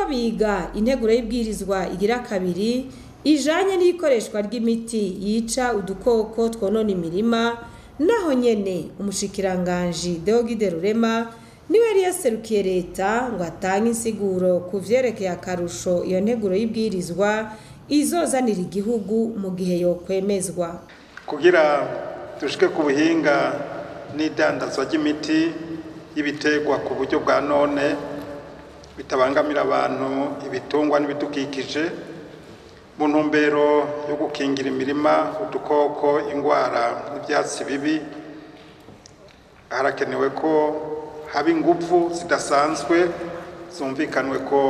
Bariko biga integuro y'ibwirizwa igira kabiri ijanye n'ikoreshwa ry'imiti yica udukoko twonona imirima, naho nyene umushikiranganji Deogide Rurema niwe yari yaserukiye leta ngo atange insiguro ku vyerekeye akarusho iyo nteguro y'ibwirizwa izozanira igihugu mu gihe yokwemezwa. Kugira dushike ku buhinga n'idandazwa ry'imiti y'ibiterwa ku buryo bwa none bitabangamira abantu, ibitungwa n'ibidukikije, mu ntumbero yo gukingira imirima udukoko, ingwara n'ivyatsi bibi, harakenewe ko haba inguvu zidasanzwe zumvikanwe ko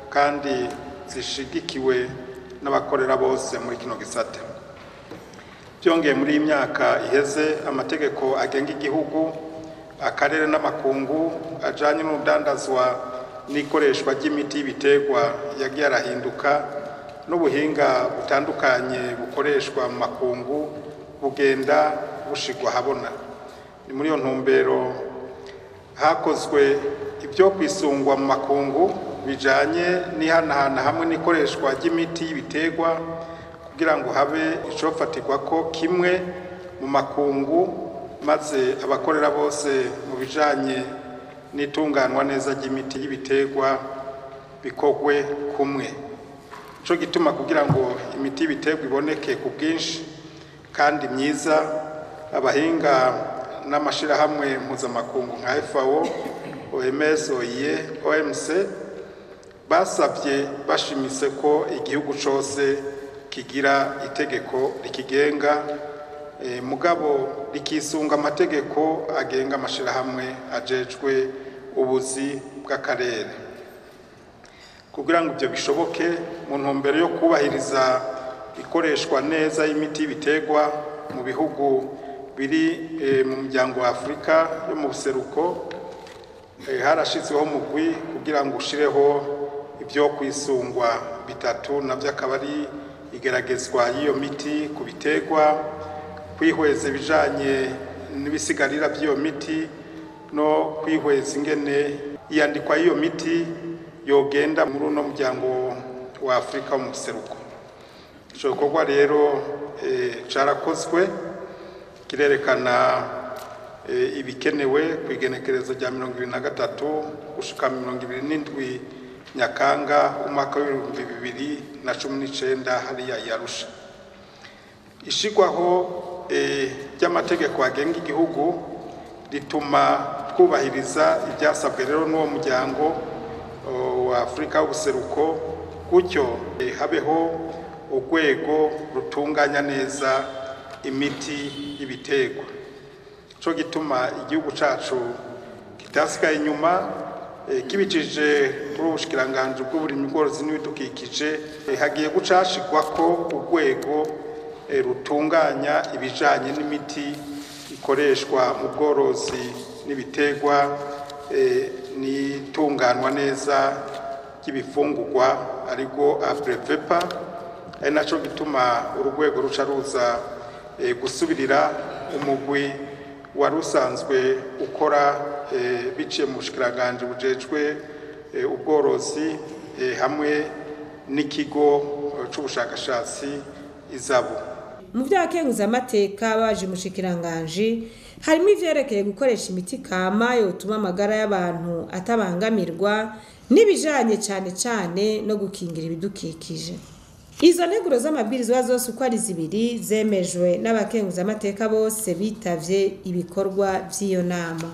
kandi zishigikiwe n'abakorera bose muri kino gisata. Byongeye, muri iyi myaka iheze amategeko agenga igihugu, akarere n'amakungu ajanye n'urudandazwa n'ikoreshwa ry'imiti y'ibiterwa yagiye arahinduka, n'ubuhinga butandukanye bukoreshwa mu makungu bugenda bushigwa habona. Ni muri iyo ntumbero hakozwe ibyo kwisungwa mu makungu bijanye n'ihanahana hamwe n'ikoreshwa ry'imiti y'ibiterwa kugira ngo habe icofatirwa ko kimwe mu makungu, maze abakorera bose mu bijanye n'itunganwa neza ry'imiti y'ibiterwa bikogwe kumwe. Ico gituma kugira ngo imiti y'ibiterwa iboneke ku bwinshi kandi myiza, abahinga n'amashirahamwe mpuzamakungu nka FAO, OMS, OIE, OMC basavye bashimise ko igihugu cose kigira itegeko rikigenga, mugabo rikisunga amategeko agenga amashirahamwe ajejwe ubuzi bw'akarere. Kugira ngo ivyo bishoboke, mu ntumbero yo kubahiriza ikoreshwa neza y'imiti y'ibiterwa mu bihugu biri mu muryango wa Afurika yo mu buseruko, harashizweho umugwi kugira ngo ushireho ivyo kwisungwa bitatu, navyo akaba ari igeragezwa y'iyo miti ku biterwa, kwihweza ibijanye n'ibisigarira vy'iyo miti, no kwihweza ingene iyandikwa y'iyo miti yogenda muri uno muryango wa Afurika mu buseruko. Ico gikorwa rero carakozwe, kirerekana ibikenewe kw'igenekerezo rya 23 gushika 27 Nyakanga umwaka w'ibihumbi 2019 hariya i Arusha. Ishigwaho ry'amategeko agenga igihugu rituma twubahiriza ivyasabwe rero n'uwo muryango wa Afurika w'ubuseruko, gutyo habeho urwego rutunganya neza imiti y'ibiterwa. Ico gituma igihugu cacu kitasigaye inyuma, kibicishije kuri ubushikiranganji bw'uburimyi, ubworozi n'ibidukikije, hagiye guca hashigwako urwego rutunganya ibijanye n'imiti ikoreshwa mu bworozi n'ibiterwa, n'itunganwa neza ry'ibifungurwa, arirwo ABRVEPA, ari naco gituma urwego ruca ruza gusubirira umugwi wari usanzwe ukora biciye mu bushikiranganji bujejwe ubworozi hamwe n'ikigo c'ubushakashatsi IZABU. Mu vy'abakenguzamateka baje umushikiranganji harimo ivyerekeye gukoresha imiti kama yotuma amagara y'abantu atabangamirwa, n'ibijanye cane cane no gukingira ibidukikije. Izo nteguro z'amabwirizwa zose uko ari zibiri zemejwe n'abakenguzamateka bose bitavye ibikorwa vy'iyo nama.